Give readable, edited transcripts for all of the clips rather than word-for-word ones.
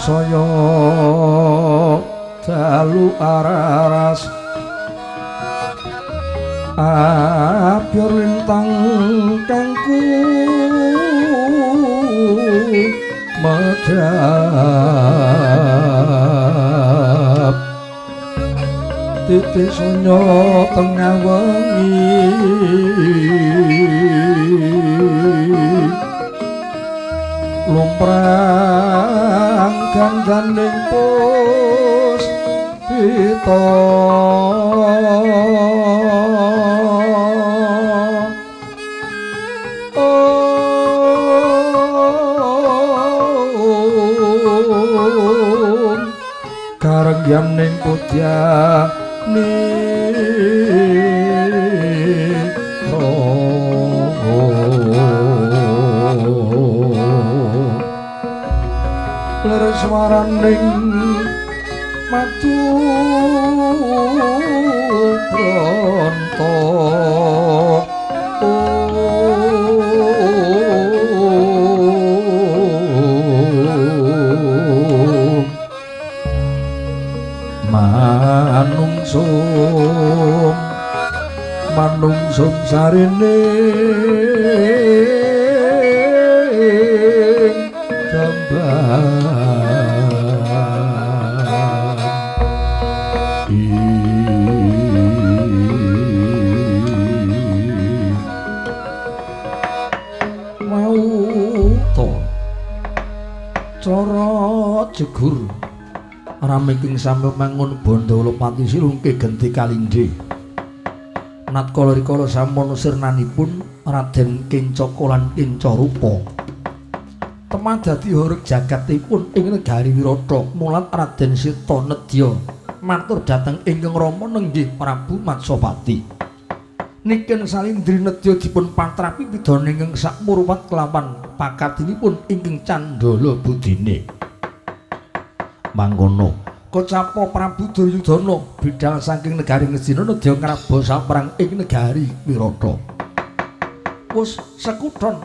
Tansaya dalu araras abyor lintang kangku medhap titik sunya tengah wengi lumprang gandaning puspita karengyaning pudyani lir swaraning madu bronto manungsum manungsum sarene gambar mau to cara jegur ramiking sampe mangun Bandawala pati silungke genti kalindhe. Natkala rikala sampun sirnanipun Raden Kencaka lan Kencarupa temah dadi horeg jagatipun ing negari Wirata. Mulat Raden Sita nedya matur dhateng ingkang rama nenggih Prabu Matsapati. Niken salindri nedya dipun patrapi pidana ingkang sakmurwat kelawan pakadinipun ingkang candala budine. Mangkono kocapa Prabu Duryudana bidal saking negari Ngastina nedya ngraba saprang ing negari Wirata. Wus sekuton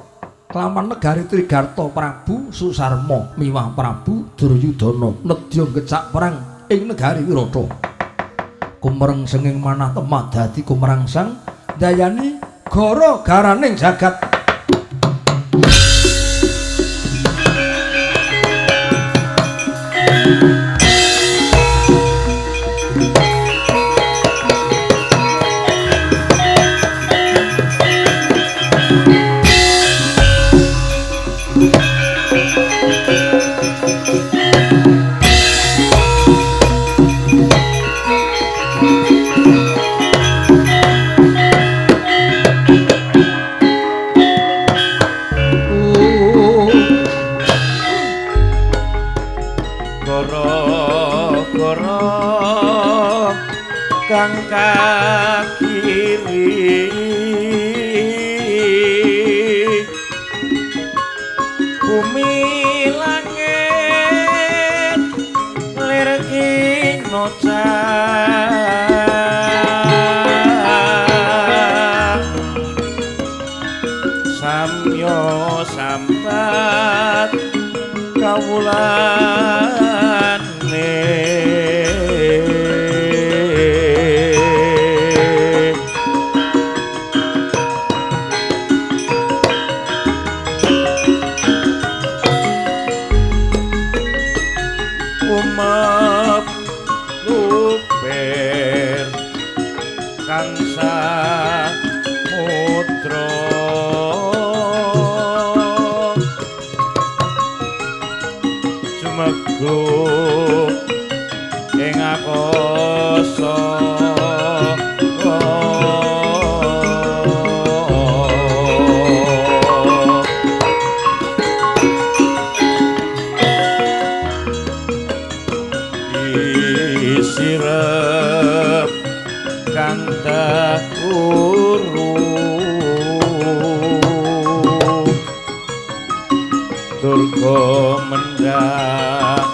kelawan negari Trigarta Prabu Susarma miwah Prabu Duryudana nedya ngecak perang ing negari Wirata. Kumereng senging manah temah dadi kumerangsang dayani gara garaning jagat. Kang kakiri bumi langit lir kinocah samyo sambat kawulane ing akasa isirep kang takuru durga mendhak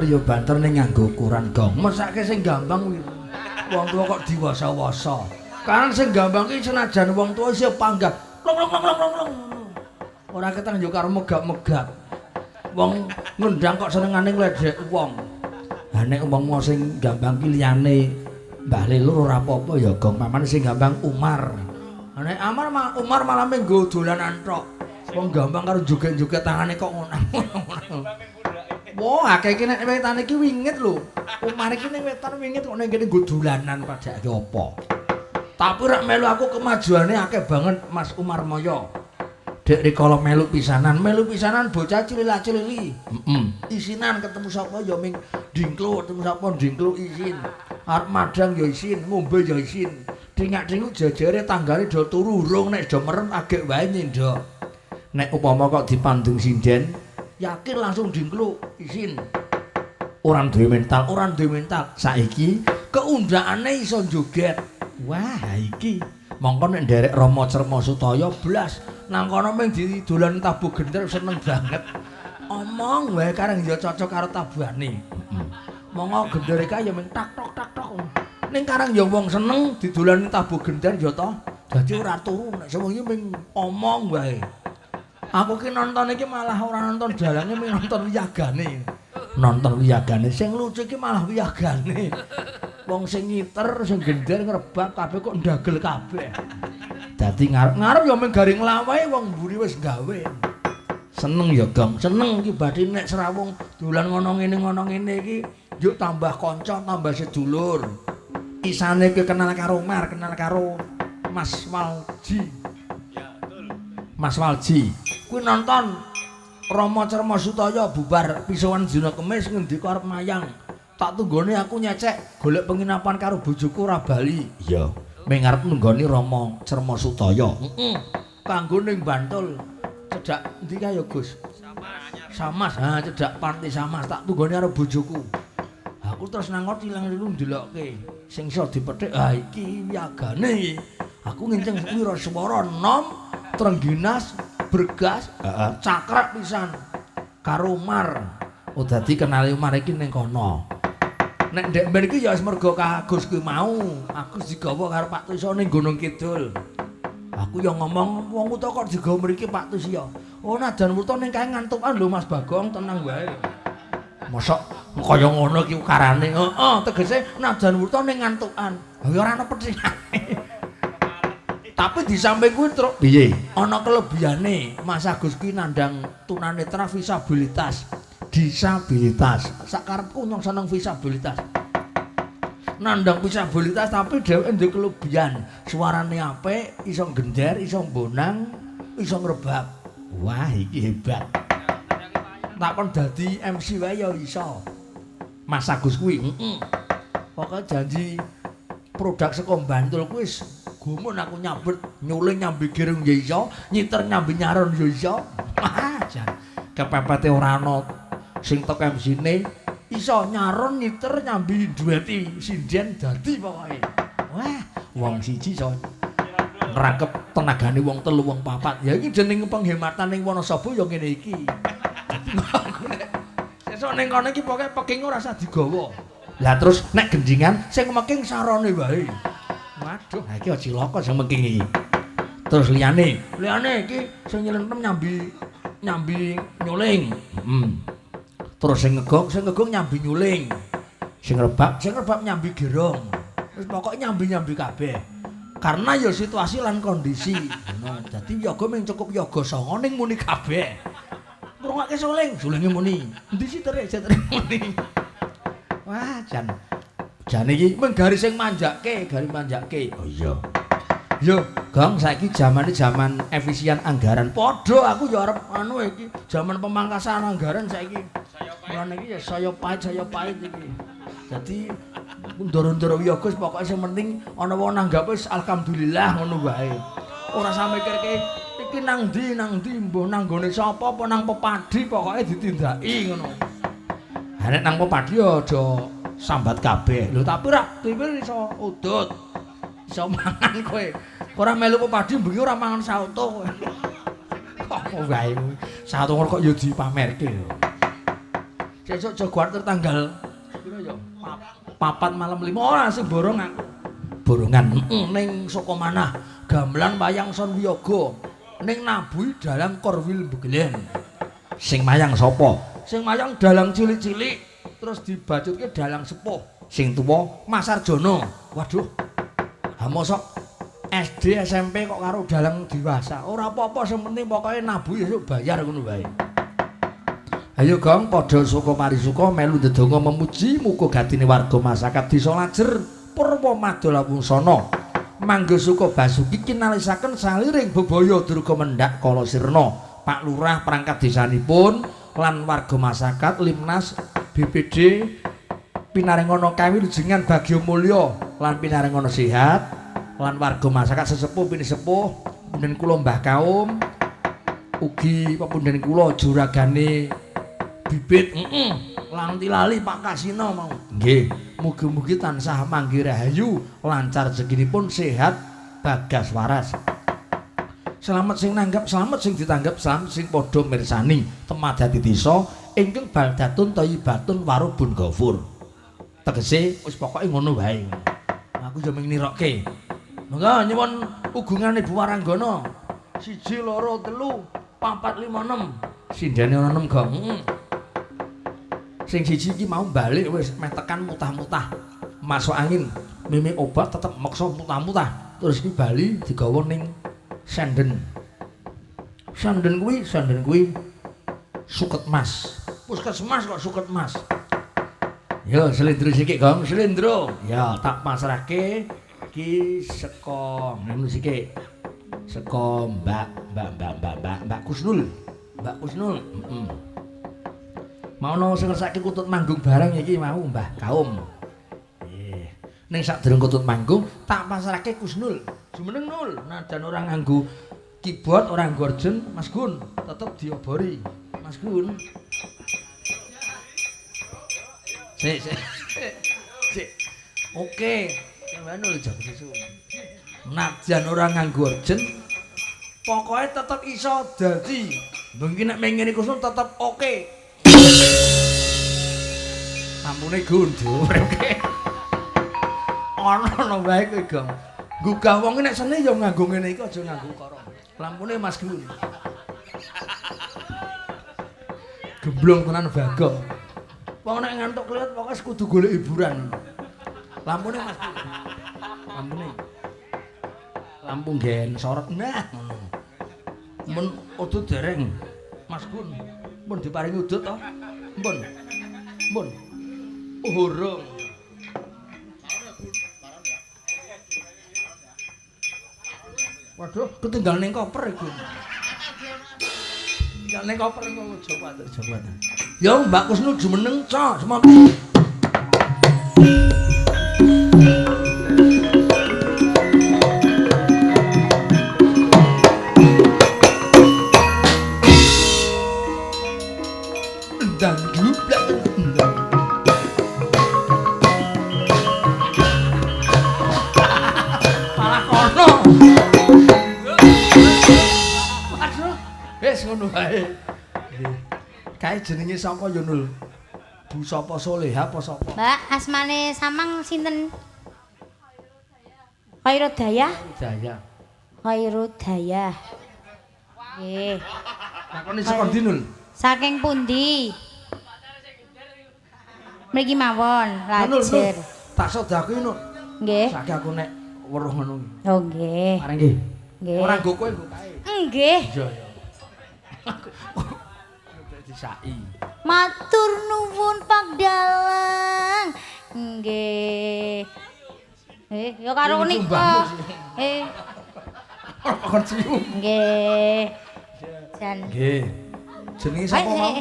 ya banter ning nganggo ukuran gong. Mesake sing gampang kuwi. Wong tuwa kok diwasa-wasa. Karena sing gampang ki senajan wong tuwa isih panggah. Long long long long long. Ora ketang yo karo megap-megap. Wong ngendang kok senengane ngledhek wong. Lah nek wong sing gampang ki liyane Mbah Lelur ora apa-apa ya gong paman sing gampang Umar. Nek Amar Umar malah menggo dolanan tok. Wong gampang karo joget-joget tangane kok ngono. Wah, akeh iki nek wetan iki wingit lho. Umar iki ning wetan wingit kok ning kene nggo dolanan padake apa. Tapi rek melu aku kemajuane akeh banget Mas Umar Moyo. Dek rikala melu pisanan bocah cilila-cilili. Heeh. Isinan ketemu sapa ya ming dingklo, ketemu sapa dingklo isin. Arep madang ya isin, ngombe ya isin. Dingak-dinguk jejere tanggane do turu urung nek do merem agek wae nyendhok. Nek upama kok dipandung sinden, yakin langsung dingklo isin. Ora duwe mental, ora duwe mental. Saiki keundakane iso joget. Wah, iki mongko nek nderek Rama Cerma Sutaya blas nang kono mung didolan tabuh gender seneng banget. Omong wae kareng ya cocok karo tabuhane. Monggo gendere kae ya mung tak tok tak tok. Ning kareng ya wong seneng didolani tabuh gender ya toh. Dadi ora turu nek sewengi mung omong wae. Aku ki nonton iki malah ora nonton dalange mung nonton wiyagane. Nonton wiyagane sing lucu iki malah wiyagane. Wong sing ngiter, sing gender ngrebab kabeh kok ndagel kabeh. Dadi ngarep-ngarep ya mung garing lawahe wong mburi wis gawe. Seneng ya, Gong. Seneng iki badhe nek srawung dolan ngono ngene iki yuk tambah kanca, tambah sedulur. Isane kowe kenal karo Umar, kenal karo Mas Walji. Ya, betul. Mas Walji. Kuwi nonton Rama Cerma Sutaya bubar pisowan dina Kemis ngendika arep mayang. Tak tunggone aku nyecek golek penginapan karo bojoku ora bali. Iya. Ming arep nunggoni Rama Cerma Sutaya. Heeh. Kanggo ning Bantul. Cedhak endi kae ya, Gus? Samas. Ha, cedhak Panti Samas tak tunggone karo bojoku. Aku terus nang kono ilang-ilang ndelokke. Sing iso dipethik, ha iki wiyagane iki. Aku nginceng wiraswara nom, trengginas, bergas, heeh, cakrek pisan karo Umar. Oh dadi kenali Umar iki ning kono. Nek ndek mben iki ya wis mergo Agus kuwi mau. Agus digawa karo Pak Tuso ning Gunung Kidul. Aku ya ngomong wong wuta kok digawa mriki Pak Tuso. Oh najan wuta ning kae ngantukan lho Mas Bagong, tenang wae. Mosok kaya ngono iki ukarane. Heeh, tegese najan wuta ning ngantukan. Ha ya ora ana pethikane. Tapi di samping kuwi truk piye? Ana kelebihane Mas Agus kuwi nandang tunanetra visabilitas. Disabilitas. Sakarepku nyong seneng visabilitas. Nandang visabilitas tapi dheweke duwe kelebihan. Suarane apik, iso gender, iso mbonang, iso ngrebab. Wah, iki hebat. Tak kon dadi MC wae ya iso. Mas Agus kuwi, heeh. Pokoke janji produk saka Bantul kuwi wis gumun aku nyabet nyuling nyambi gerung ya iso, nyiter nyambi nyaron ya iso. Wah, jan kepepete ora ana sing tok MC-ne iso nyaron nyiter nyambi duweti sinden dadi pokoke. Wah, wong siji iso ngrangkep tenagane wong telu wong papat. Ya iki jeneng penghematan ning Wonosobo ya ngene iki. Sesuk ning kono iki pokoke peking ora usah digawa. Lah terus nek gendingan sing meking sarone wae. Waduh, ha iki cilaka sing meking iki. Terus liyane, liyane iki sing nyelentem nyambi nyuling. Heeh. Terus sing ngegong nyambi nyuling. Sing rebab nyambi gerong. Wis pokoke nyambi-nyambi kabeh. Karena ya situasi lan kondisi. Ngono. Dadi yoga mung cukup yoga sanga ning muni kabeh. Ngrungokke suling, sulinge muni. Endi sitere, sitere muni. Wah, jan. Jane iki mung garis sing manjake, garis manjake. Oh iya. Yo, Gong, saiki jamane jaman efisien anggaran. Padha aku ya arep anu iki, jaman pemangkasan anggaran saiki. Mulane iki ya saya pahit iki. Dadi ndoro-ndoro wiyaga pokoke sing penting ana wong nanggap wis alhamdulillah ngono wae. Ora usah mikirke iki nang ndi mbuh nang nggone sapa apa nang pepadi pokoke ditindaki ngono. Ha nek nang pepadi ya aja sambat kabeh. Lho tapi rak dhewe iso udut. Iso mangan kowe. Ora melu pepadi bengi ora mangan sauto kowe. Kok wae. Sauto kok ya dipamerke lho. Sesuk aja kuwatir tanggal pira ya? 4 malam 5 ora sing borong aku. Borongan ning Sukamanah, gamelan wayang Son Wiyaga ning nabuhi dalang Korwil Bagelen. Sing mayang sapa? Sing mayang dalang cilik-cilik terus dibacutke dalang sepuh. Sing tuwa Mas Arjono. Waduh. Ha mosok SD SMP kok karo dalang dewasa. Ora apa-apa sing penting pokoke nabuhi esuk bayar ngono wae. Ayo Gong padha suka parisuka melu ndedonga memuji muga gatine warga masyarakat desa Lajer Purwa Madala Wungsana. Mangga suka basuki kinalisaken saliring bebaya durga mendhak kala sirna. Pak Lurah perangkat desanipun lan warga masyarakat Limnas BPD pinaringono kawilujengan bagya mulya lan pinaringono sehat lan warga masyarakat sesepuh pinisepuh punden kula Mbah Kaum ugi pepunden kula juragane bibit lan tilali Pak Kasino mau nggih mugi-mugi tansah manggi rahayu lancar rezekinipun sehat bagas waras. Selamat sing nanggap, selamat sing ditanggap, selamat sing padha mirsani temadati desa ingkang baldatun thayyibatun warubun ghafur. Tegese wis pokoke ngono wae. Aku yo mung nirokke. Monggo nyuwun ugungane Bu Waranggana. 1 2 3 4 5 6. Sindene ana 6, Gong. Sing siji iki mau balik wis meh tekan mutah-mutah. Masuk angin, mimi obat tetep meksa mutah-mutah. Terus iki bali digawa ning Senden. Senden kuwi suket mas. Puskesmas kok suket mas. Ya slendro sikik, Gong, slendro. Ya tak pasrahke iki saka ngono sikik. Saka Mbak Kusnul. Mbak Kusnul, heeh. Mau ono sing ngersake kutut manggung bareng iki mau Mbah Kaum. Nggih. Ning sadurung kutut manggung tak pasrahke Kusnul. Jumeneng Nul, najan ora nganggo keyboard, ora nganggo organ, Mas Gun tetep diobori. Mas Gun. Sik, sik. Sik. Oke, sampeyan Nul jago susu. Najan ora nganggo organ, pokoke tetep iso dadi. Mungkin nek mengene Kusnul tetep oke. Ampune Gun, oke. Ono wae kowe, Gong. Gugah wong nek seni ya nganggo ngene iki aja nganggo ukara. Lampune Mas Gun. Gemblong tenan Bagong. Wong nek ngantuk kliwat pokoke kudu golek hiburan. Lampune Mas Gun. Lampune. Lampu nggen sorot nah ngono. Mun udut dereng Mas Gun. Mun diparingi udut to? Mun. Mun. Urung. Waduh, ketinggalan ning koper iku. Tinggal ning koper kok aja kuwatir, aja kuwatir. Ya Mbak Kusnul jumeneng cok, semono. Ndang dublek ndang. Malah kono. Wis ngono wae. Kae jenenge sapa ya Nul? Bu sapa Soleha apa sapa? Mbak, asmane Samang sinten? Khairul Dayah. Dayah. Khairul Dayah. Nggih. Lakone saka ndi Nul? Saking pundi? Mriki mawon, Lajer. Tak sedekah Nul. Nggih. Saiki aku nek weruh ngono. Oh nggih. Pareng nggih. Nggih. Ora nggo kowe nggo kae. Nggih. Iya ya. Disai. Matur nuwun Pak Dalang. Nggih. Ya karo nika. Ora kon cium. Nggih. Jan. Nggih. Jenenge sapa mau?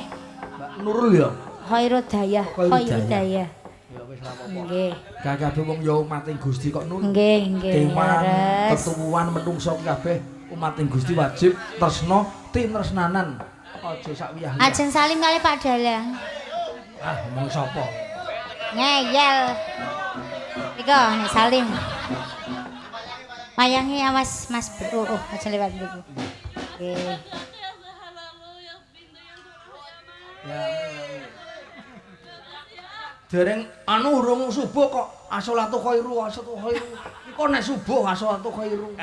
Mbak Nurul ya? Khairul Dayah. Khairul Dayah. Ya wis ora apa-apa. Nggih. Kabeh wong ya umat ing Gusti kok Nur. Nggih, nggih. Kewan, ketuwuhan menungso kabeh umat ing Gusti wajib tresna tinresnanan. Aja sak wiyah. Ajeng salim kali Pak Dalang. Ah, ngomong sapa? Ngeyel. Iko nek salim. Wayange awas Mas Bro, oh aja lewat mriku. Nggih. Ya. Dereng anu urung subuh kok asolatu khairu asolatu khairu. Iku nek subuh asolatu khairu.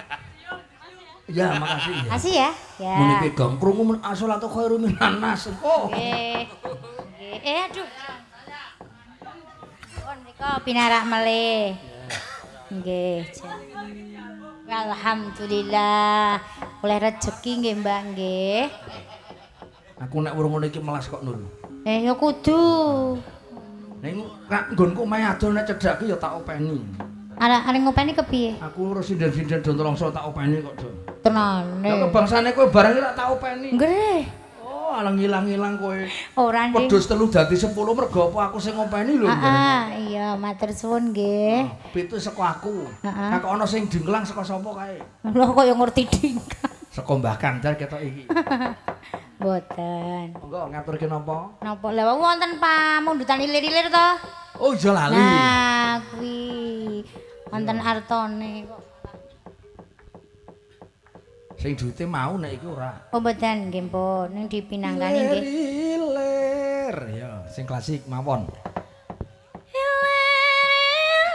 Ya, makasih ya. Makasih ya. Ya. Muni pegang krungu mun asolatu khairu minan nas. Oh. Nggih. Nggih. Aduh. Pun mriko pinarak melih. Nggih. Alhamdulillah. Oleh rejeki nggih, Mbak nggih. Aku nek urung ngono iki melas kok, Nur. Ya kudu. Ning nggonku omahe adol nek cedhak ki ya tak openi. Arek ngopeni kepiye? Aku urus sinden-sinden do nelongso tak openi kok, Do. Tenane. Lah kebangsane kowe barang iki tak openi. Nggih. Oh, alang ilang-ilang kowe. Ora ning. Wedhus 3 dadi 10 mergo apa aku sing ngopeni lho. Heeh, iya, matur suwun nggih. Pitu saka aku. Kok ana sing dingklang saka sapa kae? Lho kok ya ngerti dingklang. Saka Mbah Kandar ketok iki. Mboten. Monggo ngaturke napa? Napa? Lah wonten pamundutan ilir-ilir to? Oh, iya lali. Nah, kuwi wonten artone kok. Sing duwite mau nek iki ora. Oh, mboten nggih, pun. Ning dipinangkani nggih. Ilir. Ya, sing klasik mawon. Ilir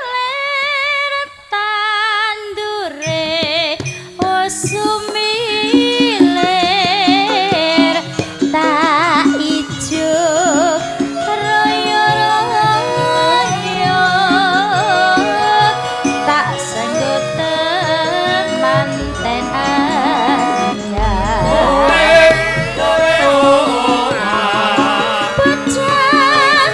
tandure osumilir tak ijo royo-royo tak senggut manten anyar bocah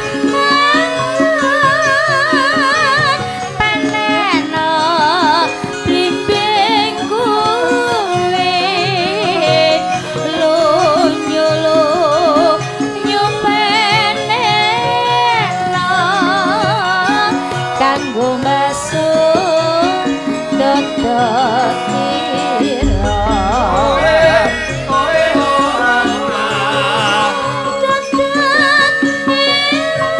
mangan peneno blimbing kuwi lunyu lunyu peneno kanggo mbasuh dodot ira. Dodot ira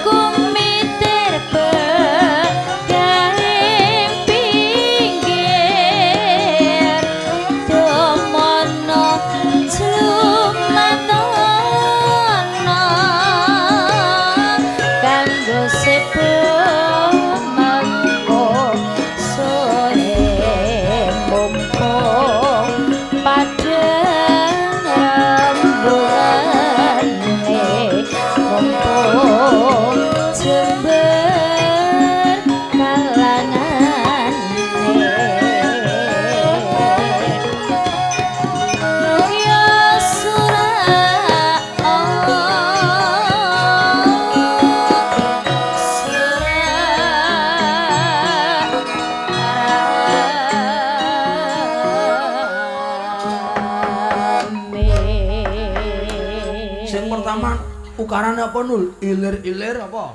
kumitir pegaing pinggir domono jumatono kanggo sepo mengko sore mumpung padhang rembugane mumpung jember kalangane ya surah Sing pertama ukarane apa Nul? Ilir-ilir apa?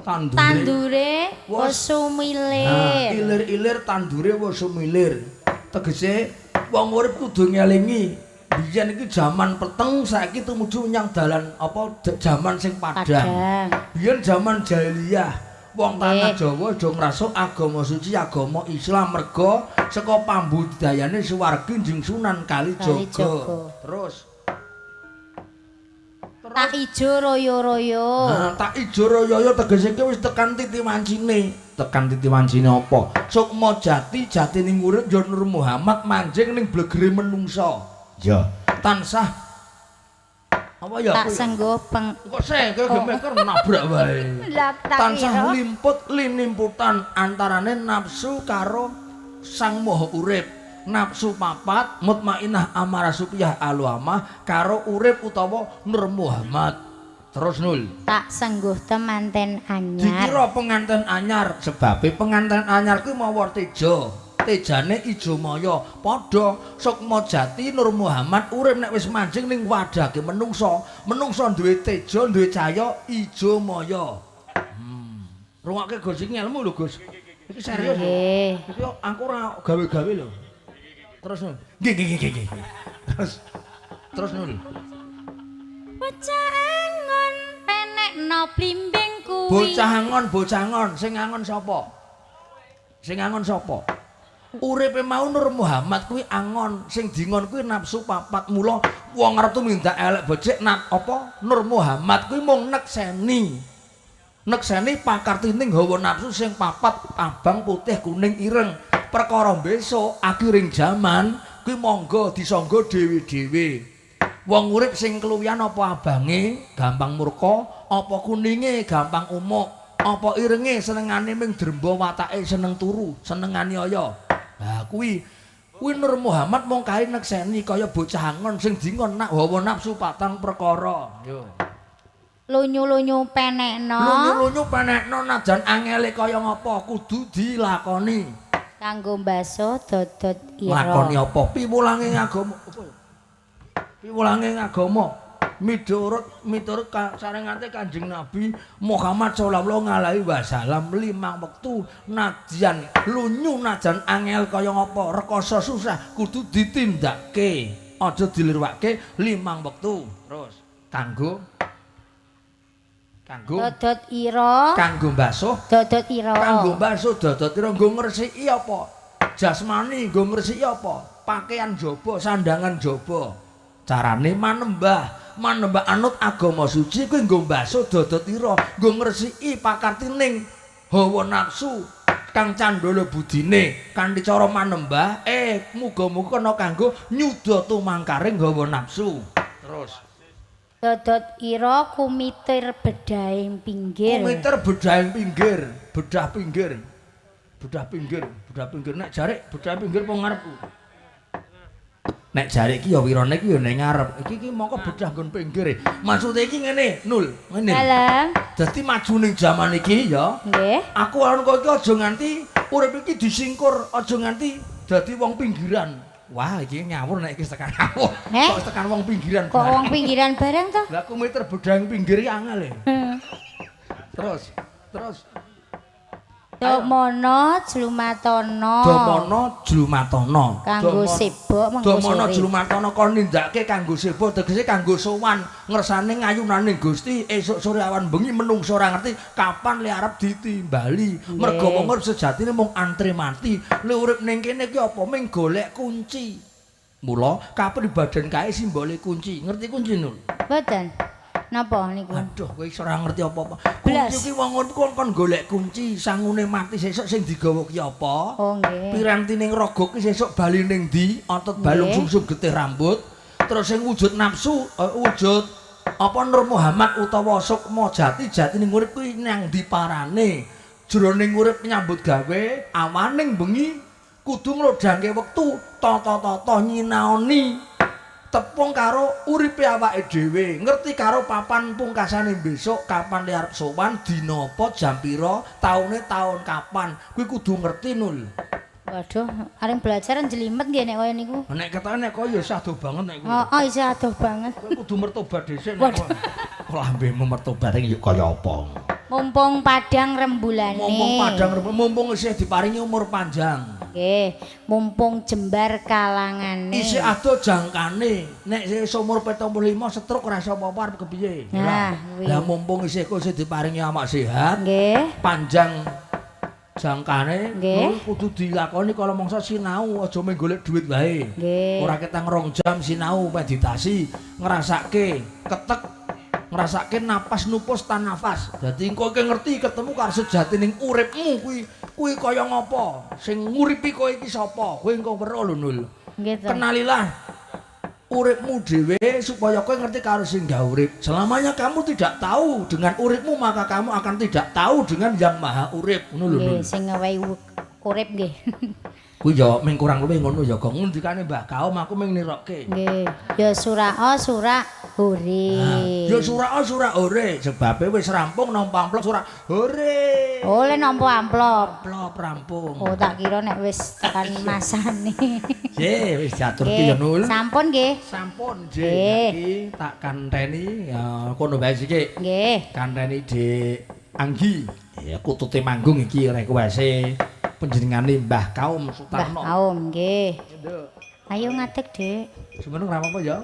Tandure. Tandure Wos. sumilir. Nah, ilir-ilir tandure wis sumilir. Tegese wong urip kudu ngelingi. Biyen iki jaman peteng, saiki tumuju menyang dalan apa jaman sing padhang. Padhang. Biyen jaman jahiliyah, wong tanah Jawa do ngrasuk agama suci agama Islam merga saka pambudidayane suwargi Kanjeng Sunan Kalijaga. Kalijaga. Terus Tak ijo royo-royo. Nah, tak ijo royo-royo tegese ki wis tekan titi wancine. Tekan titi wancine apa? Sukma jati jatining urip ya Nur Muhammad manjing ning blegere menungsa. Ya, tansah apa ya? Tak senggo peng kok sing kowe gemeker nabrak wae. Lah tak Tansah limput linimputan antarane nafsu karo Sang Maha Urip. Nafsu papat mutmainah amarah supiyah aluamah karo urip utawa Nur Muhammad. Terus Nul. Tak sengguh temanten anyar. Dikira penganten anyar, sebabe penganten anyar kuwi mawa teja. Tejane ijo maya, padha sukma jati Nur Muhammad urip nek wis manjing ning wadhake menungsa. Menungsa duwe teja, duwe cahya ijo maya. Rungokke Gus iki ngelmu lho Gus. Iki serius lho. Iki aku ora gawe-gawe lho. Terus Nul. Nggih nggih nggih nggih. Terus terus Nul. Bocah angon penekno blimbing kuwi. Bocah angon, sing angon sapa? Sing angon sapa? Uripe mau Nur Muhammad kuwi angon, sing dingon kuwi nafsu papat. Mula wong arep tumindak elek becik nap apa Nur Muhammad kuwi mung nekseni. Nekseni pakartining hawa nafsu sing papat, abang, putih, kuning, ireng. Perkara besok akhiring jaman kuwi monggo disangga dhewe-dhewe. Wong urip sing keluwihan apa abange gampang murka, apa kuninge gampang umuk, apa irenge senengane ming dremba watake seneng turu, senengane aya. Lah kuwi kuwi Nur Muhammad mung kae nekseni kaya bocah angon sing dingon nak hawa nafsu patang perkara. Yo. Lunyu-lunyu penekno. Lunyu-lunyu penekno najan angele kaya ngapa kudu dilakoni. Kanggo mbasuh dodot ira. Lakoni apa? Piwulange agama. Apa ya? Piwulange agama miturut miturut sarengate Kanjeng Nabi Muhammad sallallahu alaihi wasallam 5 wektu nadyan lunyu najan angel kaya ngapa rekoso susah kudu ditindakke, aja dilirwake 5 wektu. Terus kanggo kanggo dodot ira, kanggo mbasuh dodot ira, kanggo mbasuh dodot ira nggo ngresiki apa jasmani, nggo ngresiki apa pakaian jaba, sandangan jaba. Carane manembah, manembah anut agama suci kuwi nggo mbasuh dodot ira, nggo ngresiki pakartining hawa nafsu kang candala budine kanthi cara manembah, muga-muga kena kanggo nyuda tumangkaring hawa nafsu. Terus dodot ira kumitir bedhahing pinggir. Kumitir bedhahing pinggir, bedah pinggir. Bedah pinggir, bedah pinggir nek jarik bedah pinggir apa ngarepku? Nek jarik iki ya wirane iki ya ning ngarep. Iki iki mongko bedah nggon pinggir. Maksude iki ngene, Nul, ngene. Dalam. Dadi maju ning jaman iki ya. Nggih. Aku lan kowe iki aja nganti urip iki disingkur, aja nganti dadi wong pinggiran. Wah, iki ngawur nek iki tekan ngawur. Kok tekan wong pinggiran. Kok wong pinggiran bareng to? Lah aku meter bedang pinggir iki angel e. Terus, terus. Damono jlumatono. Damono jlumatono. Kanggo sibuk mengko sore. Damono jlumatono kon nindakake kanggo sibuk tegese kanggo sowan ngersane ngayunane Gusti esuk sore awan bengi menungso ora ngerti kapan le arep ditimbali. Mergo wong urip sejatine mung antre mati. Le urip ning kene ki apa ming golek kunci. Mula kapribaden kae simbole kunci. Ngerti kunci Nul? Mboten. Napa niku? Aduh, kowe iso ora ngerti apa-apa. Kunci ki wong urip kon golek kunci, sangune mati sesuk sing digawa ki apa? Oh nggih. Pirantining raga ki sesuk bali ning ndi? Otot balung sungsum getih rambut. Terus sing wujud nafsu, wujud apa Nur Muhammad utawa sukma jati jatining urip kuwi nang ndi parane? Jroning urip nyambut gawe, awaning bengi kudu nglodhangke wektu tata-tata nyinaoni. Tepung karo uripe awake dhewe, ngerti karo papan pungkasane besok kapan le arep sowan, dina apa, jam pira, taune taun kapan, kuwi kudu ngerti Nul. Waduh, areng belajar njelimet nggih nek kaya niku. Nek ketoke nek kaya isih adoh banget nek kuwi. Heeh, isih adoh banget. Kowe kudu mertobat dhisik nek kok. Lambemu mertobat yo kaya apa? Mumpung padang rembulane. Mumpung padang rembulane, mumpung isih diparingi umur panjang. Nggih, mumpung jembar kalangane. Isih adoh jangkane. Nek isih umur 75 stroke ora iso apa-apa arep kepiye. Nah, lah mumpung isih kok isih diparingi awak sehat. Nggih. Panjang jangkane kudu dilakoni kala mangsa sinau, aja mung golek duit wae. Ora ketang 2 jam sinau meditasi, ngrasake ketek, ngrasake napas nupus tan nafas. Dadi engko kowe ngerti ketemu karo sejatining uripmu kuwi kuwi kaya ngapa, sing nguripi kowe iki sapa, kowe engko weruh lho Nul. Nggih to. Kenalilah uripmu dhewe supaya kowe ngerti karo sing gawe urip. Selamanya kamu tidak tahu dengan uripmu, maka kamu akan tidak tahu dengan yang maha urip. Ngono lho. Nggih, sing ngewehi urip nggih. Kuwi ya ming kurang luwih ngono ya, Gong. Ngendikane Mbah Kaum aku ming nirokke. Nggih. Ya surah surah hore. Ya surah surah hore, sebabe wis rampung nampa amplop surah hore. Oh, le nampa amplop. Amplop rampung. Oh, tak kira nek wis tekan masane. Nggih, wis diaturke ya Nul. Sampun nggih. Sampun nggih. Iki tak kanteni ya kono wae sithik. Nggih. Kanteni Dik Anggi. Ya kutute manggung iki request-e panjenengane Mbah Kaum Sutarno. Mbah Kaum nggih. Ayo ngadeg, Dik. Semono ora apa-apa ya.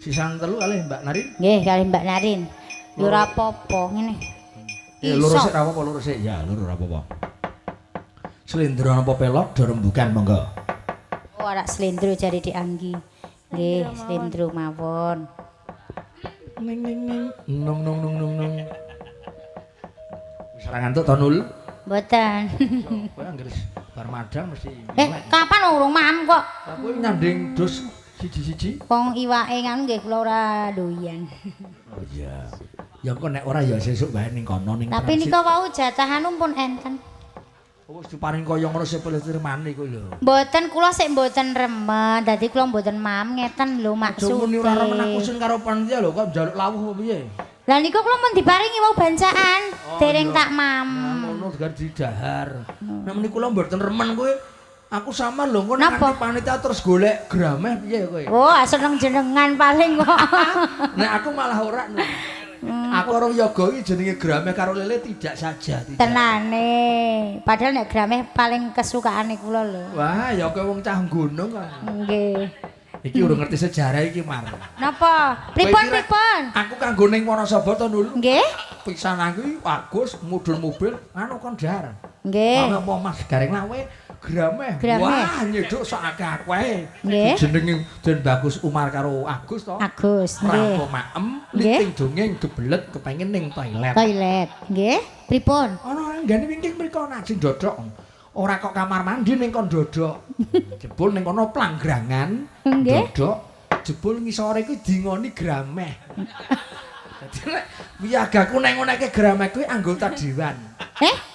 Sisan 3 kalih Mbak Narin. Nggih, kalih Mbak Narin. Ya ora apa-apa ngene. Ya loro sik ora apa-apa, loro sik. Ya, loro ora apa-apa. Slendro napa pelok do rembukan monggo. Oh, arak slendro jare Dik Anggi. Nggih, slendro mawon. Ning ning ning nong nong nong nong nong. Wis ora ngantuk to, Nul? Mboten. Kowe anggere bar madang mesti. Kapan urung maem kok? Lah kowe nyanding dus siji-siji. Wong iwake ngono nggih kula ora doyan. Oh iya. Ya engko nek ora ya sesuk wae ning kono ning. Tapi nika wau jatah anu pun enten. Wis diparing kaya ngono sepelesir mani kok lho. Mboten kula sik mboten remen, dadi kula mboten maem ngeten lho maksude. Aja muni ora remen aku sun karo panitia lho kok njaluk lawuh apa piye? Lah niku kula mun diparingi wau bancaan, dereng tak mam. Ngono digar didahar. Nek muni kula mboten remen kowe aku samar lho engko nek panitia terus golek grameh piye kowe? Oh, seneng jenengan paling kok. Nek aku malah ora. Aku orang yoga iki jenenge grameh karo lele tidak saja, tidak. Tenane. Padahal nek grameh paling kesukaane kula lho. Wah, ya kowe wong cah gunung kok. Nggih. Iki urung ngerti sejarah iki, Mar. Napa? Pripun, pripun? Aku kanggo ning Wonosobo to, Nul. Nggih. Pisan aku Agus mudhun mobil anu kon dar. Nggih. Apa Mas Gareng lawe grameh. Wah, nyeduk sak akeh-akeh. Jenenge Den Bagus Umar karo Agus to. Agus, nggih. Rampung maem, liting dongeng gebelet kepengin ning toilet. Toilet, nggih. Pripun? Ana anggane wingking mriko najeng dodok. Ora kok kamar mandi ning kon dodok. Jebul ning kono planggrangan, dodok. Jebul ngisore kuwi dingoni grameh. Dadi nek wiyagaku nek ngoneke grameh kuwi anggota dewan.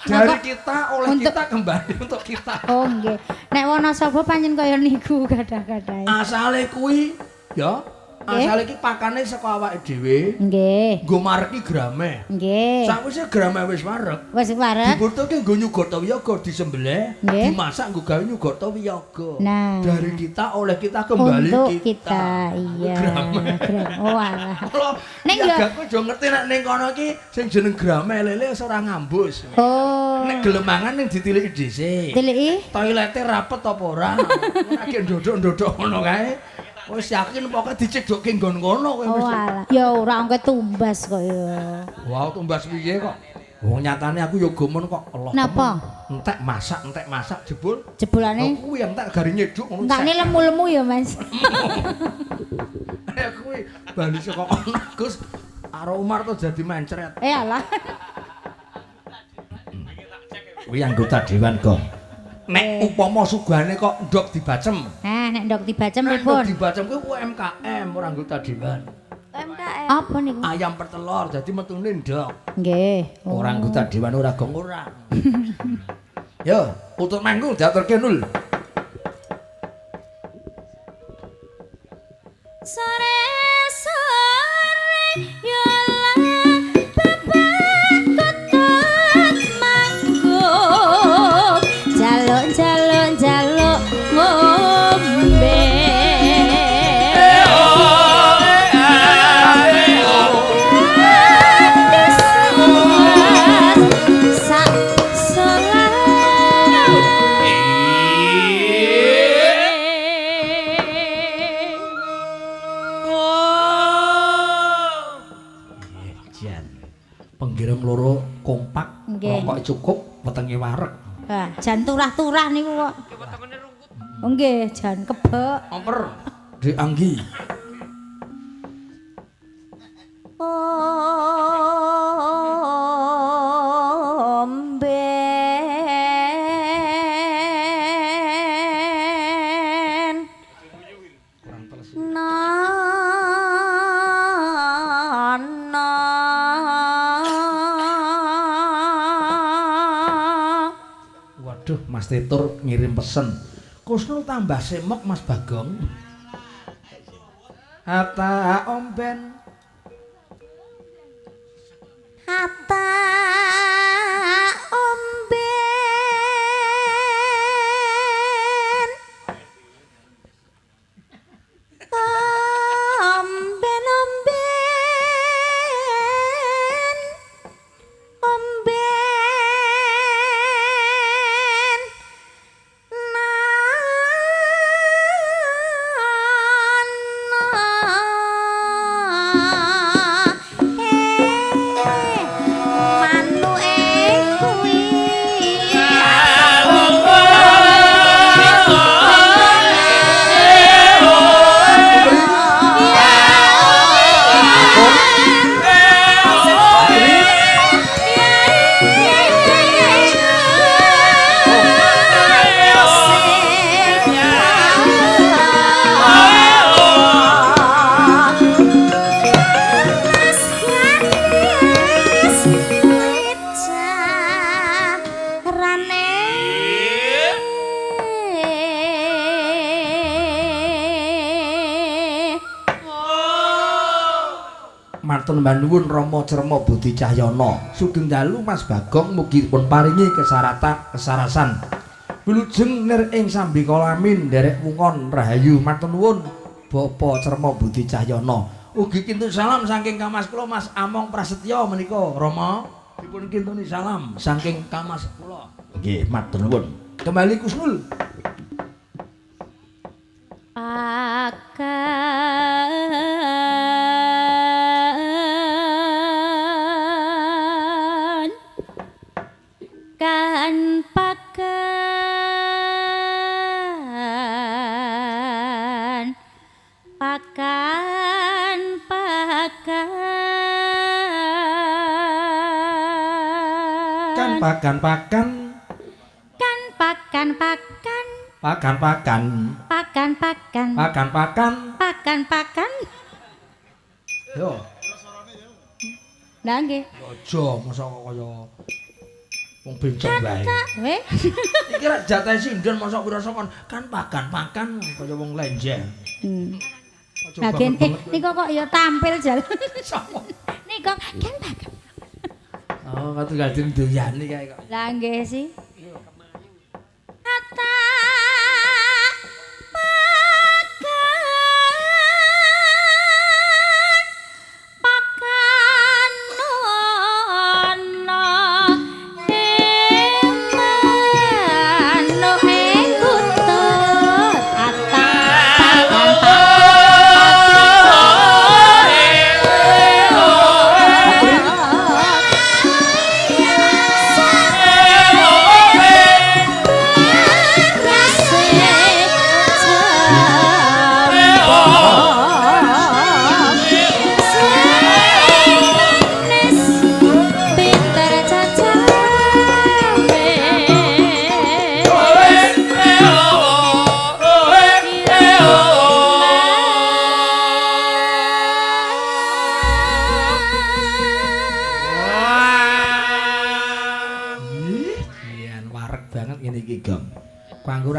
Dari kita oleh untuk, kita kembali untuk kita. Oh nggih. Nek Wonosobo pancen kaya niku kathah-kathah. Asale kuwi ya, asale iki pakane saka awake dhewe. Nggih. Nggo mareki grameh. Nggih. Sakwise grameh wis wareg. Wis wareg. Dibutuhke nggo nyugata wiyaga disembelih, dimasak nggo gawe nyugata wiyaga. Nah. Dari kita oleh kita kembali untuk kita. Iya. Grameh. Oh alah. Ning yo aku aja ngerti nek ning kono iki sing jeneng grameh lele wis ora ngambus. Oh. Nek gelem mangan ning ditiliki dhisik. Tiliki? Toilete rapet apa ora? Ora ki ndodok-ndodok ngono kae. Wis yakin pokoke dicedokke nggon kono kowe mesti. Oh alah. Ya ora engko tumbas kok ya. Wah, tumbas piye kok? Wong nyatane aku ya gomun kok. Allah. Napa? Entek masak jebul. Jebulane? Kuwi entek gari nyeduk ngono. Entekne lemu-lemu ya, Mas. Kuwi bali saka kono Gus. Karo Umar to jadi mencret. Eh alah. Kuwi anggota dewan kok. Nek upama sugane kok ndok dibacem. Nah, nek ndok dibacem pripun? Ndok dibacem kuwi UMKM ora anggota dewan. UMKM. Apa niku? Ayam pertelur dadi metune ndok. Nggih. Ora anggota dewan ora gong ora. Yo, utut manggung diaturke Nul. Sore-sore yo bapak kutut manggung. Jaluk jaluk jaluk ngombe. Sak salat. Jan. Penggiring loro kompak, rokok cukup, wetenge wareg. Wah, jan turah-turah niku kok. Oh nggih, jan kebek. Omper Dik Anggi. Omben Kurang teles. Waduh, Mas Titur ngirim pesen. Kusnul tambah semok Mas Bagong. Hatta omben. Hatta omben. Omben omben. Omben. Matur nuwun Rama Cerma Budi Cahyana. Sugeng dalu Mas Bagong, mugi dipun paringi kesaratan kesarasan. Wilujeng nir ing sambikalamin nderek wungon rahayu. Matur nuwun Bapak Cerma Budi Cahyana. Ugi kinten salam saking kamas kula Mas Among Prasetyo menika Rama. Dipun kintuni salam saking kamas kula. Nggih, matur nuwun. Kembali Kusnul. Pakan kan pakan pakan pakan kan pakan pakan kan pakan pakan pakan pakan pakan pakan pakan pakan pakan pakan. Yo lah nggih aja mosok kaya wong bencong wae. Weh iki rak jatahe sinden mosok wirasa kon kan pakan pakan kaya wong lenjeh. Bagian nika kok ya tampil jal. Sapa? Nika kan pakan. Oh, katunggal den doyani kae kok. Lah nggih sih. Ata pakan pakan ana ing manuk ing kutut ata pakan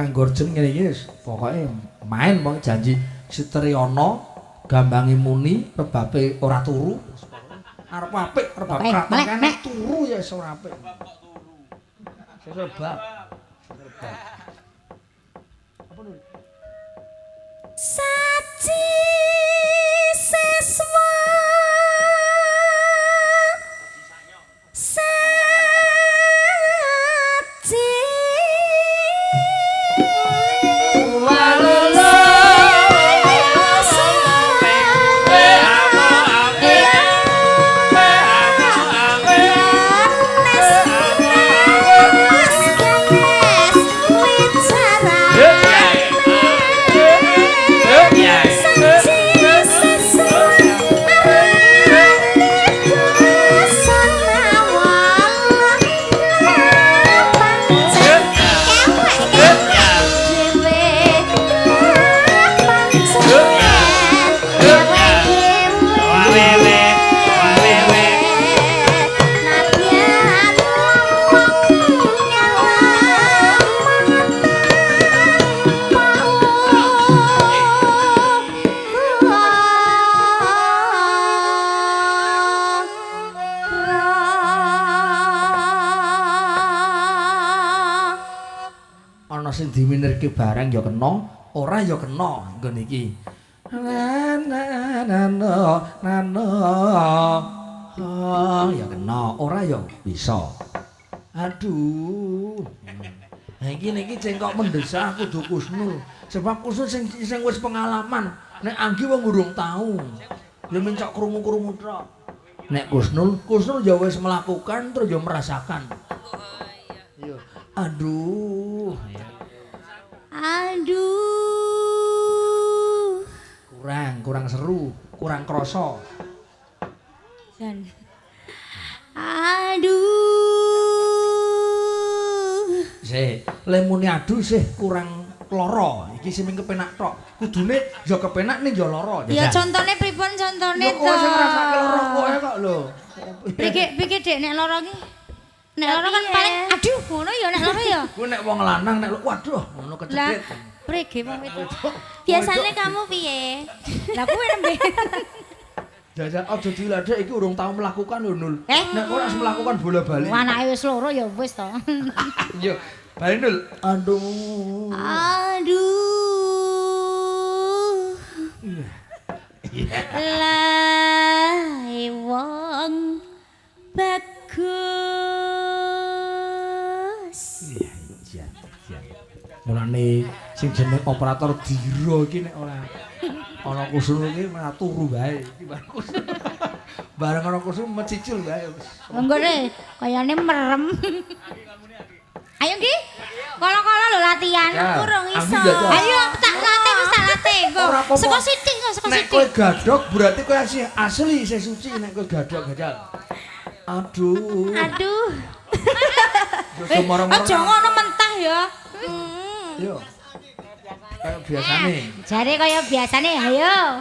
Gorjen ngene iki wis pokoke main wong janji Sitriana gambange muni rebabe ora turu arep apik rebab kraton kene turu ya wis ora apik. Sebab apa nulis saji siswa sing diminirke barang ya kena, ora ya kena nggon iki. Na na na na ya kena, ora ya bisa. Aduh. Ha iki niki cengkok mendesak kudu Kusnul. Sebab Kusnul sing wis pengalaman, nek Anggi wong urung tau. Ya mencok krungu-krungu tok. Nek Kusnul, Kusnul ya wis melakukan terus ya merasakan. Iya. Aduh. Aduh. Kurang seru, kurang kroso. Jan. Aduh. Sih, lemune aduh sih kurang lara. Iki sing kepenak tok. Kudune ya kepenak ning ya lara. Ya contone pripun contone to? Ya kowe sing ngrasake lara kowe kok lho. Piye Dik nek lara iki? Nek lara kan paling aduh ngono ya nek lara ya. Kuwi nek wong lanang nek waduh ngono kecethit. Prige wong wedok. Biasane kamu piye? Lah kuwi nembe. Jajal aja diledek iki urung tau melakukan lho Nul. Nek ora wis melakukan bola-bali. Anake wis loro ya wis to. Iya. Bali Nul. Aduh. Aduh. Lah wong bagus. Iya, iya, iya. Mulane sing jeneng operator Dira iki nek ora ana kusur iki malah turu wae. Iki bareng kusur. Bareng ana kusur mecicil wae wis. Nggone kayane merem. Ayo nggih. Kala-kala lho latihan. Urung iso. Ayo tak latih wis tak latih engko. Saka sithik kok saka Nek sithik. kowe gadhok berarti kowe asli asli isih suci nek kowe gadhok gajal. Aduh. Aduh. Aja moro-moro. Aja ngono mentah ya. Yo. Kayak biasane. Jare kaya biasane ayo.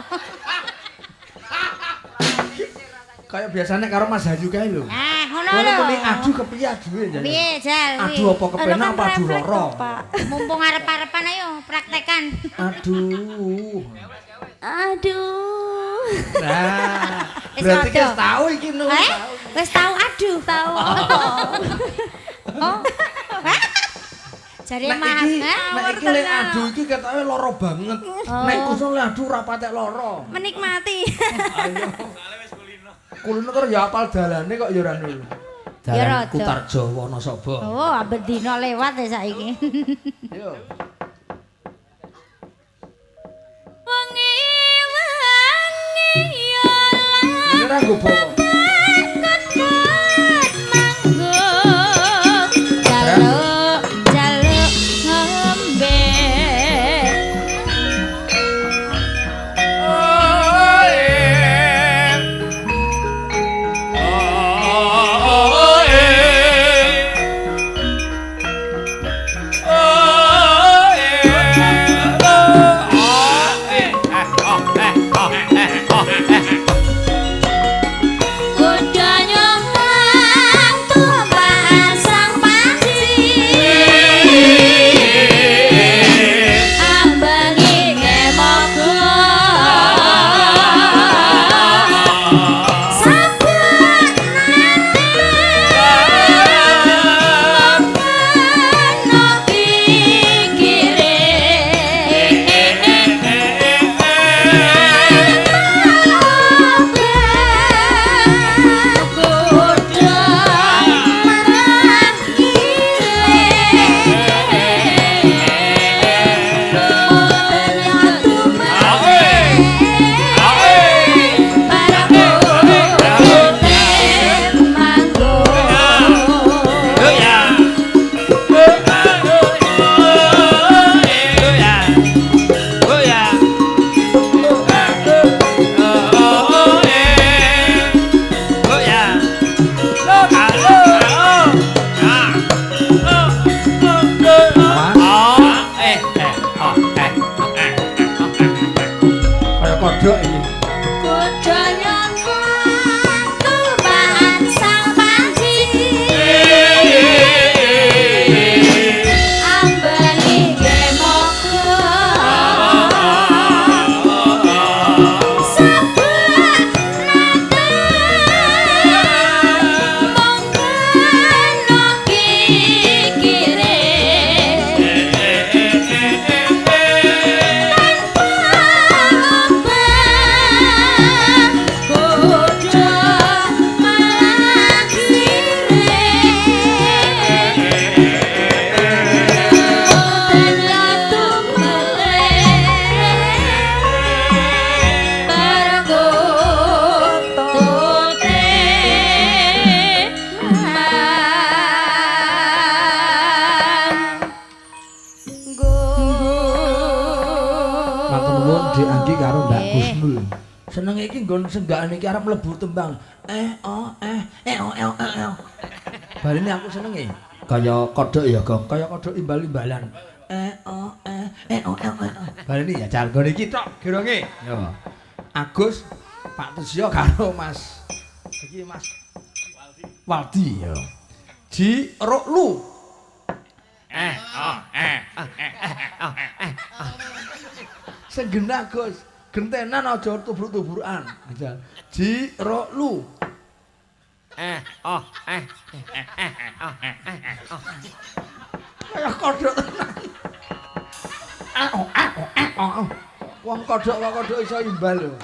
Kayak biasane karo Mas Hayu kae lho. Nah, ngono Kowe lho. muni adu kepiye aduwe jane? Piye jal? Adu apa kepenak apa adu lara? Mumpung arep-arepan ayo praktekan. Aduh. Aduh. Nah, berarti wis tau iki Nul. Wis tau aduh. Tau. Oh. Jare Nek iki, nek iki lek adu iki ketoke lara banget. Nek kusung lek adu ora patek lara. Menikmati. Ayo. Kulino karo ya apal dalane kok ya ora Nul. Dalan Kutarjo Wonosobo. Oh, amben dina lewat ya saiki. Yo. Wengi wengi yo Ini ora nggo bawa. manggung jaluk jaluk ngombe. Kodok iki. Seneng iki nggon senggakane iki arep mlebu tembang. Eh oh eh eh oh eh oh. Baline aku senenge. Kaya kodhok ya, Gong. Kaya kodhok imbal-imbalan. Eh oh eh eh oh eh oh. Baline ya jar nggon iki tok geronge. Yo. Agus, Pak Tusyo karo Mas. Iki Mas Waldi. Waldi yo. Ji rok lu. Eh oh eh eh oh eh oh. Sing genah, Gus. Gentenan aja tubruk-tubrukan. Aja. Ji ro lu. Eh oh eh eh eh oh eh oh. Kaya kodhok tenan. Eh oh eh oh eh oh. Wong kodhok kok kodhok iso imbal lho.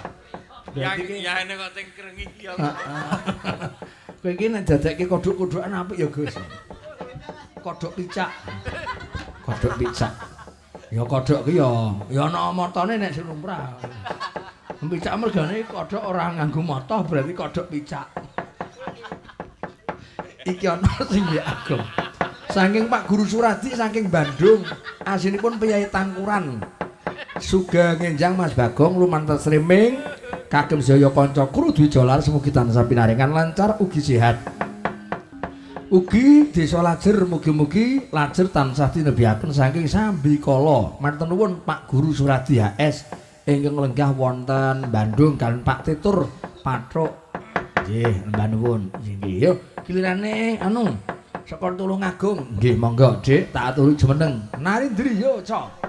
Berarti ya ene kok sing krengi ya. Kowe iki nek dadekke kodhok-kodhokan apik ya, Gus. Kodhok picak. Kodhok picak. Ya kodhok ki ya ya ana matane nek sing lumrah. Picak mergane kodhok ora nganggo mata berarti kodhok picak. Iki ana sing ya agung. Saking Pak Guru Suradi saking Bandung, asinipun Piyai Tangkuran. Sugeng enjang Mas Bagong lumantar streaming kagem sedaya kanca kru Dwijolar semugi tansah pinaringan lancar ugi sehat. Ugi desa Lajer mugi-mugi Lajer tansah tinebiaken saking sambikala. Matur nuwun Pak Guru Suradi HS ingkang lenggah wonten Bandung kaliyan Pak Titur Pathuk. Nggih, mbah nuwun. Nggih, yo gilirane anu saka Tulungagung. Nggih, monggo Dik, tak aturi jumeneng. Narindri yo, Cok.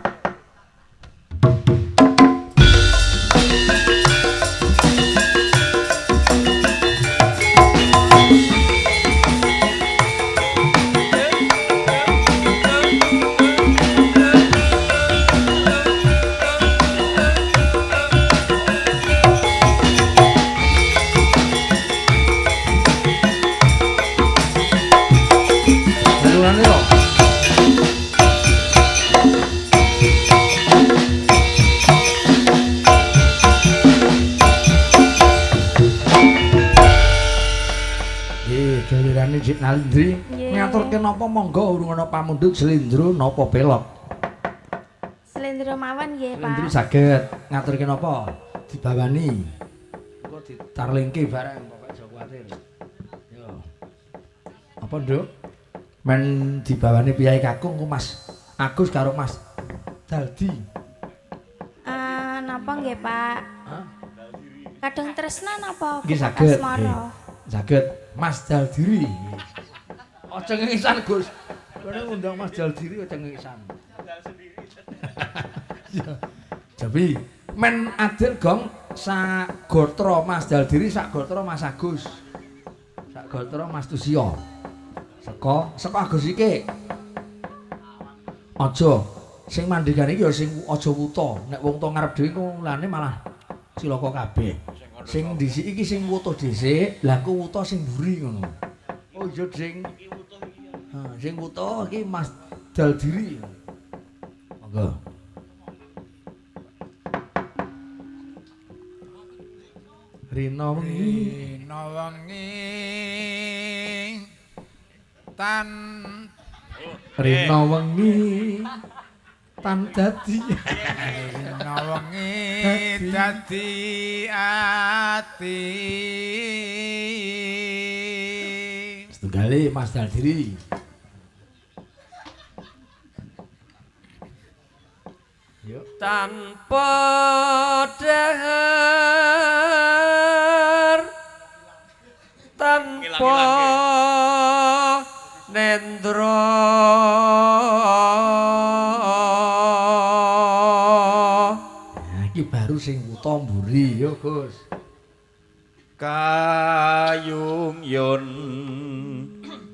Dik Nalindri ngaturke napa monggo urung ana pamundhut slendro napa pelok. Slendro mawon nggih, Pak. Slendro saged ngaturke napa? Dibawani. Engko ditarlingke bareng pokoke aja kuwatir. Yo. Apa, Nduk? Men dibawani piyai kakung ku Mas Agus karo Mas Daldi. Napa nggih, Pak? Hah? Kadung tresna napa? Nggih saged. Saged Mas Daldiri. Aja ngengisan, Gus. Kowe ngundang Mas Daldiri aja ngengisan. Dal sendiri. Jadi men adil gong sak gotra Mas Daldiri, sak gotra Mas Agus. Sak gotra Mas Tusio. Saka saka Agus iki. Aja sing mandhegane iki ya sing aja wuta. Nek wong to ngarep dhewe kulane malah cilaka kabeh. Sing dhisik iki sing wutuh dhisik, lha ku wutuh sing mburi ngono. Oh iya, Ding. Ha, sing wutuh iki Mas Daldiri. Monggo. Rina wengi, rina wengi tan rina wengi tan dadi rina wengi dadi ati. Setunggale Mas Daldiri. Yuk. Tanpa dahar tanpa nendra iki baru sing wuta mburi yo Gus. Kayung yun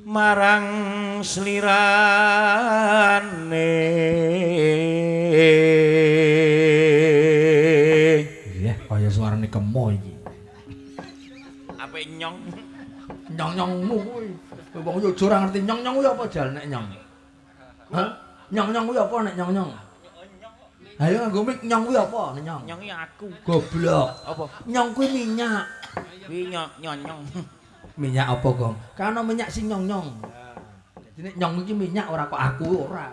marang slirane. Iya, kaya suarane kemo iki. Apik nyong. Nyong-nyongmu kuwi. Wong yo ora ngerti nyong-nyong kuwi apa jal nek nyong. Hah? Nyong-nyong kuwi apa nek nyong-nyong? Ayo nganggo mik nyong kuwi apa nek nyong? Nyong iki aku. Goblok. Apa? Nyong kuwi minyak. Kuwi nyong-nyong. Minyak apa, Gong? Kan ana minyak sing nyong-nyong. Dadi nek nyong iki minyak ora kok aku ora.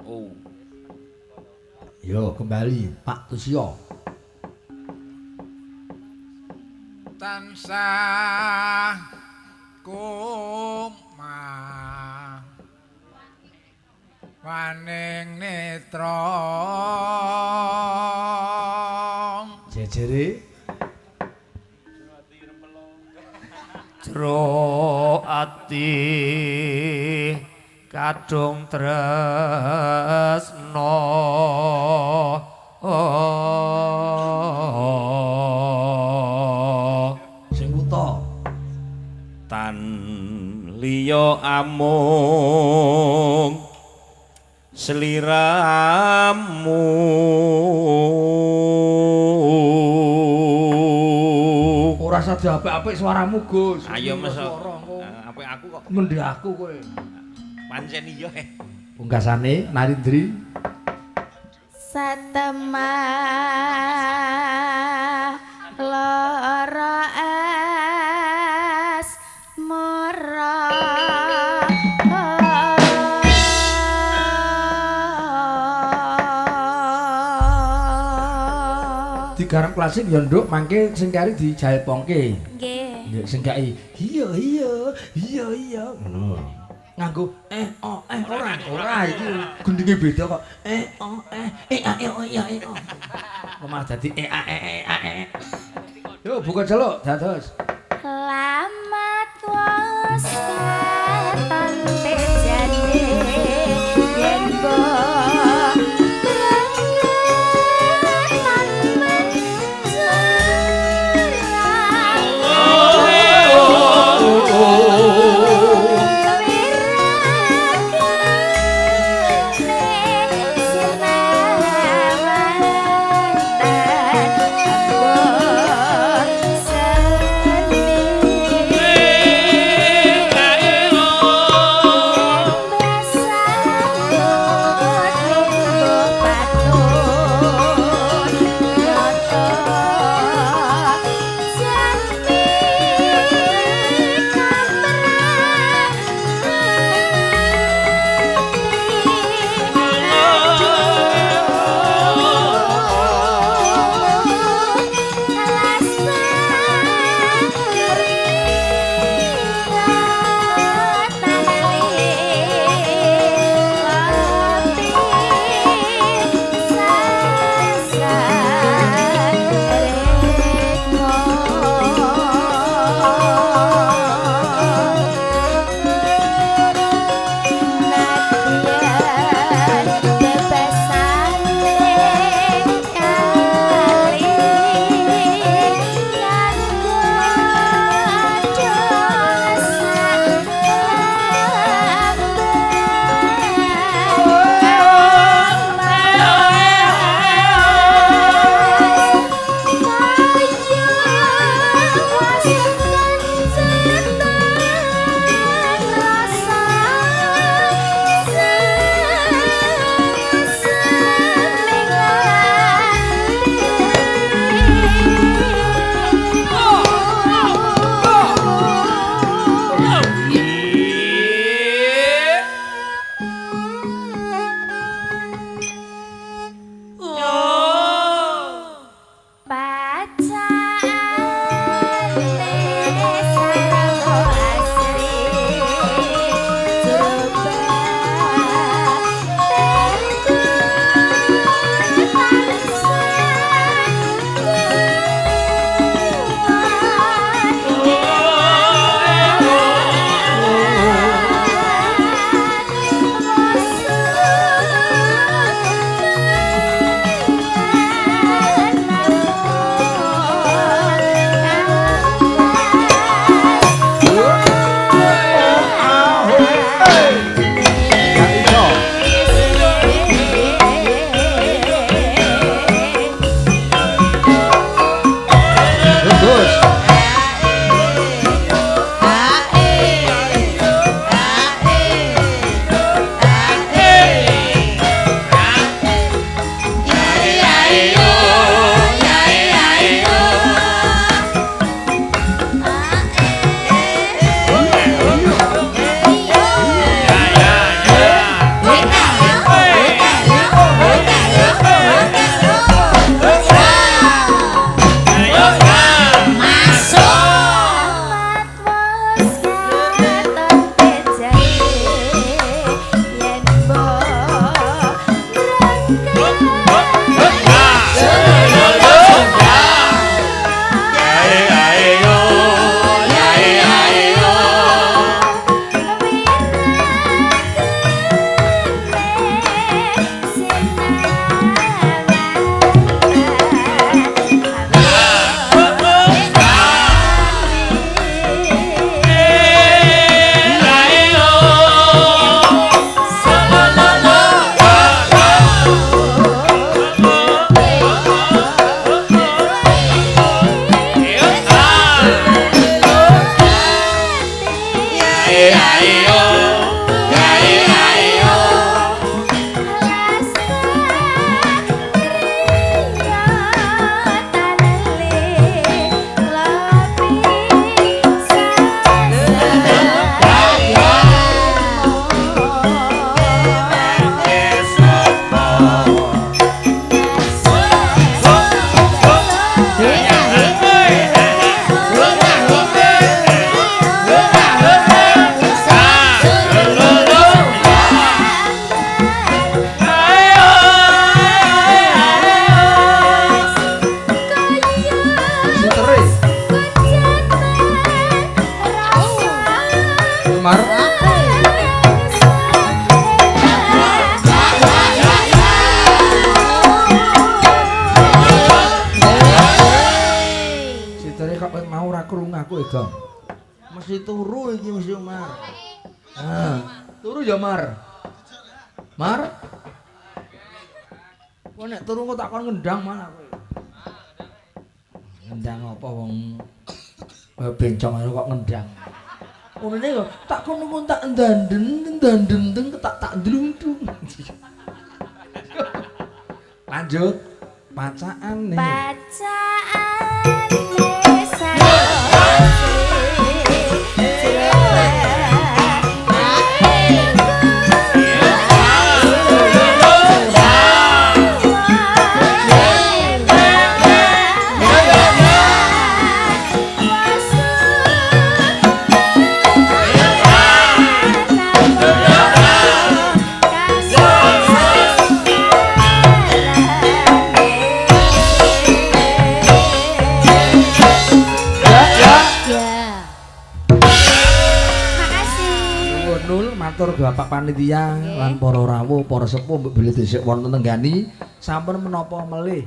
Oh. Yo kembali Pak Tusyo. Tansah kumah waning netra jejere jero ati kadung tresna. Oh. Liya amung sliramu. Ora usah diapik-apik suaramu, Gus. Ayo Mas. Suara engko. Apik aku kok. Ngendi aku kowe. Pancen iya. Pungkasane Narindri Satemah lara asmara. Digarap klasik ya nduk, mangke sing kari dijaipongke. Nggih. Nggih sing kai iya iya iya iya ngono. Nganggo eh o eh ora ora iki gendinge beda kok. Eh o eh e a e o i a e o. Kok malah dadi e a e e a e. Yo buka celuk dados. Lamat wis katon tejane yen Mesti turu iki mesti Umar. Ah, turu ya Mar. Mar. Kok nek turu kok tak kon ngendang malah kowe. Ngendang apa wong bencong kok ngendang. Ngene kok tak kon nuwun tak ndanden ndanden tak tak ndlundung. Lanjut pacaane. Pacaane matur Bapak panitia lan para rawuh, para sepuh mbok bilih dhisik wonten tenggani sampun menapa melih.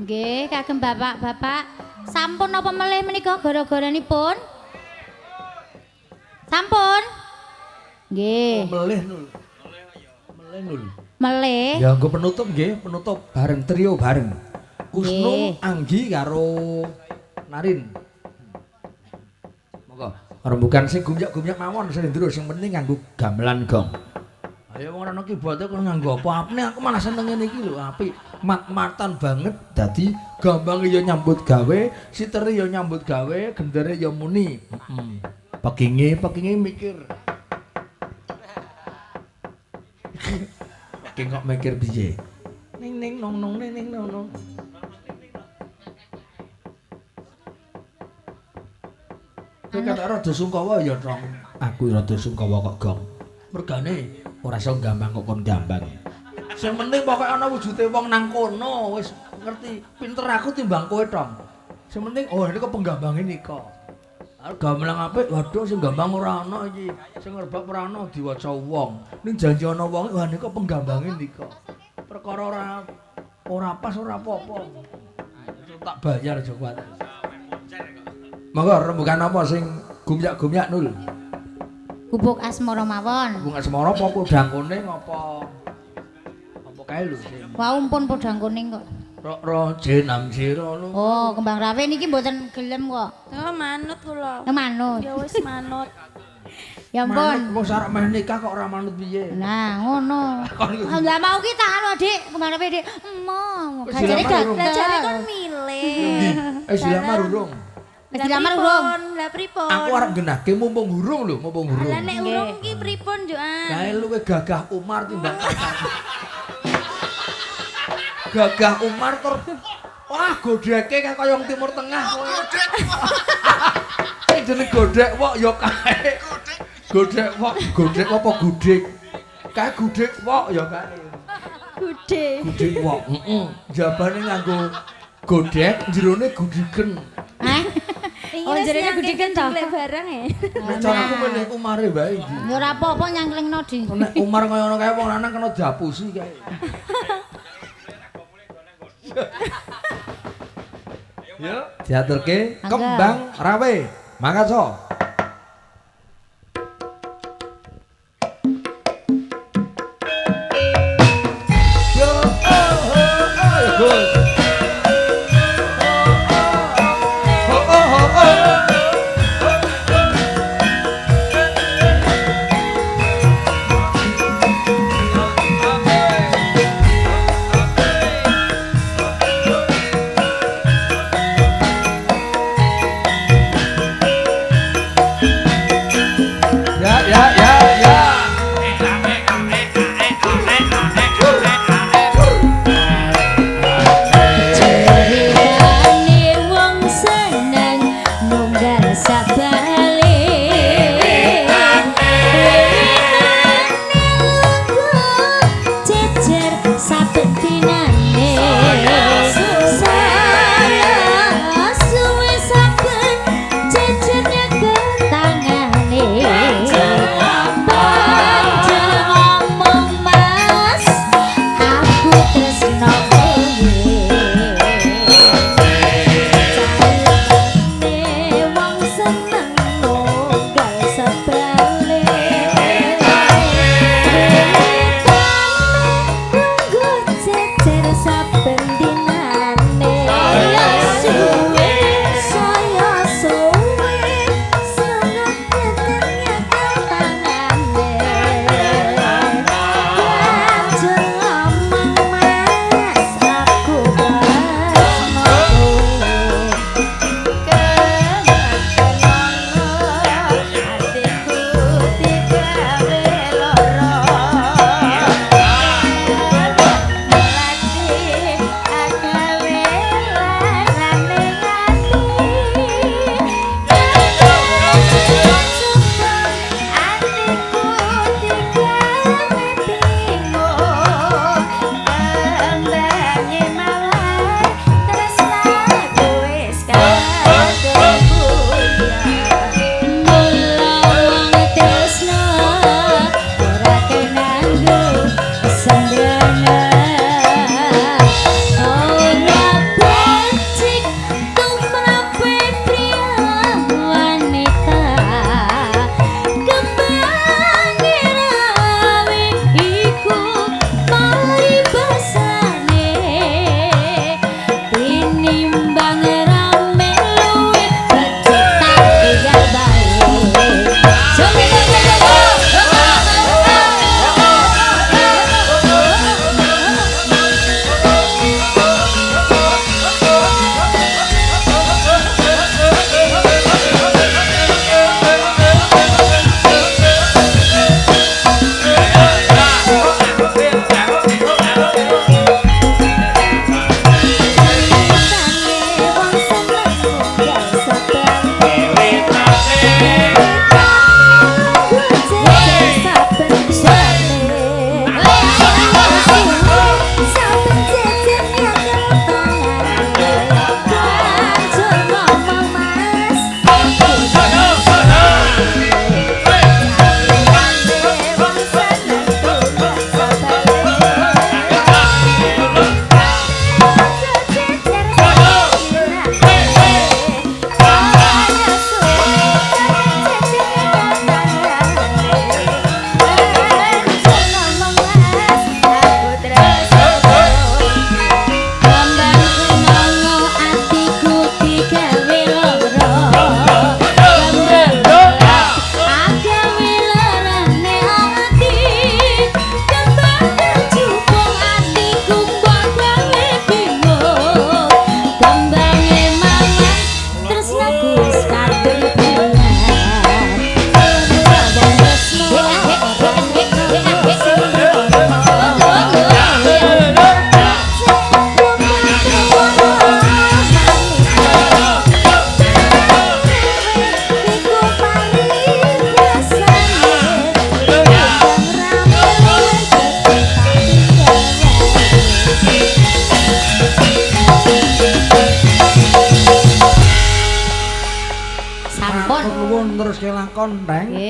Nggih, kagem bapak-bapak, sampun napa melih menika gara-garanipun? Sampun? Nggih. Melih nul. Melih nul. Melih. Ya nggo penutup nggih, penutup bareng trio bareng. Kusno, Anggi karo Narin. Monggo. Rembugan sing gumyak-gumyak mawon slendro sing penting nganggo gamelan gong. Ayo wong ora ana keyboard kok nganggo apa? Apne aku malah seneng ngene iki lho, apik. Mat-matan banget dadi gambange ya nyambut gawe, sitere ya nyambut gawe, gendere ya muni. Heeh. Pekinge, pekinge mikir. Peking kok mikir piye? Ning ning nong nong ning ning nong nong. Kowe kata rada sungkawa ya, Tong. Aku rada sungkawa kok, Gong. Mergane ora iso gampang kok kon gambang. Sing penting pokoke ana wujude wong nang kono wis ngerti pinter aku timbang kowe, Tong. Sing penting oh ini kok penggambange nika. Arep gamelan apik, waduh sing gambang ora ana iki. Sing ngerbak ora ana diwaca wong. Ning janji ana wong, wah nika penggambange nika. Perkara ora pas ora apa-apa. Tak bayar aja kuat. Monggo rembugan apa sing gumyak-gumyak nul? Gubuk asmara mawon. Gubuk asmara apa podang kuning apa? Apa kae lho sing. Wau pun podang kuning kok. Ro j 6 j ro. Oh, kembang rawe niki mboten gelem kok. Oh, manut kula. Oh, manut. Ya wis manut. Ya ampun. Wong arep meh nikah kok ora manut piye? Nah, ngono. Lah mau ki tak anu Dik, kembang rawe Dik. Emoh, gajare gagal. Lah jare kon milih. Eh, dilamar urung. Wis dilamar urung. Lah pripun? Aku arep nggenahke mumpung urung lho, mumpung urung. Lah nek urung ki pripun njukan? Kae luwih gagah Umar timbang pacar. Gagah Umar tur wah godheke kaya wong Timur Tengah kowe. Godhek. Sing jeneng godhek wok ya kae. Godhek wok, godhek apa gudhek? Kae gudhek wok ya kae. Gudhe. Gudhek wok, heeh. Jabane nganggo godhek, jerone gudhigen. Hah? Oh, jerone gudhigen to? Lek barang e. Nek cara aku milih Umare wae iki. Ya ora apa-apa nyangklingno, Di. Nek Umar kaya ngono kae wong lanang kena diapusi kae. Ya, diaturke kembang rawe. Mangkat so. Yo, oh, oh, oh, Gus. Oh, oh, oh, oh. neruske lakon, Teng. Nggih.